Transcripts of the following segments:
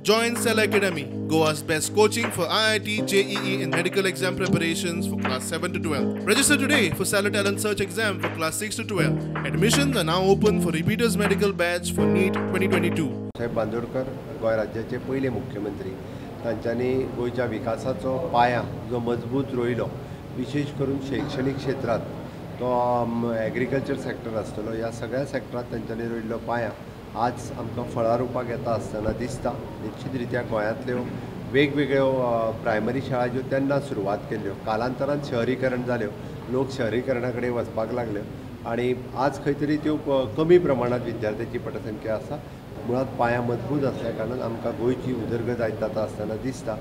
Join Cell Academy, Goa's best coaching for IIT, JEE and medical exam preparations for class 7 to 12. Register today for Cellar Talent Search exam for class 6 to 12. Admissions are now open for repeaters medical batch for NEET 2022. Saib Bandodkar Goa राज्याचे पयले मुख्यमंत्री, तांच्यांनी गोंयच्या विकासाचो पाया जो मजबूत रोयलो, विशेष करून शैक्षणिक क्षेत्रांत, तो एग्रीकल्चर सेक्टर आसतलो, ह्या सगळ्या सेक्टरांत तांच्यांनी रोयल्लो पाया आज आमकां फळां रुपाक येता आसतना दिसता. निश्चित रित्या गोंयांतल्यो वेगवेगळ्यो प्रायमरी शाळा ज्यो तेन्ना सुरवात केल्ल्यो, कालांतरान शहरीकरण जाल्यो, लोक शहरीकरणा कडेन वचपाक लागल्यो आनी आज खंय तरी त्यो कमी प्रमाणांत विद्यार्थ्यांची पटसंख्या आसा. मुळात पाया मजबूत आसल्या कारणान आमकां गोंयची उदरगत आयज जाता आसतना दिसता.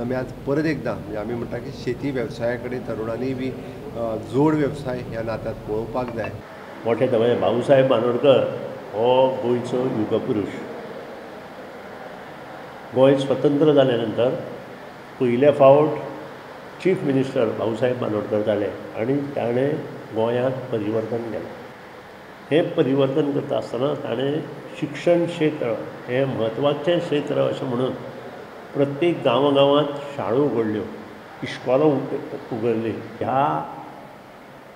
आमी आज परत एकदां म्हणजे आमी म्हणटा की शेती वेवसाया कडेन तरुणांनी बी जोड वेवसाय ह्या नात्यांत पळोवपाक जाय. मोठे म्हणजे भाऊसाहेब बांदोडकर हो गोंयचो युगपुरूश. गोंय स्वतंत्र जाल्या नंतर पयले फावट चीफ मिनिस्टर भाऊसाहेब बांदोडकर जाले आनी ताणें गोंयांत परिवर्तन केलें. हें परिवर्तन करता आसतना ताणें शिक्षण क्षेत्र हें म्हत्वाचें क्षेत्र अशें म्हणून प्रत्येक गांवागांवांत शाळो उगडल्यो, इश्कोलां उगडलीं. ह्या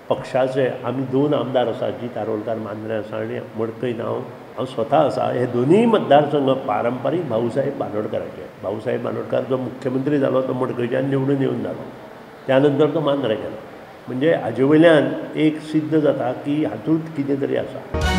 पक्षाचे आमी 2 आमदार आसात, जीत आरोलकार मांद्रें आसा आनी मडकय नांव हांव स्वता आसा. हे दोनूय मतदारसंघ पारंपारीक भाऊसाहेब बांदोडकराचे. भाऊसाहेब बांदोडकर जो मुख्यमंत्री जालो तो मडकयच्यान निवडून येवन जालो, त्या नंतर तो मांद्रें गेलो. म्हणजे हाजे वयल्यान एक सिद्ध जाता की हातूंत कितें तरी आसा.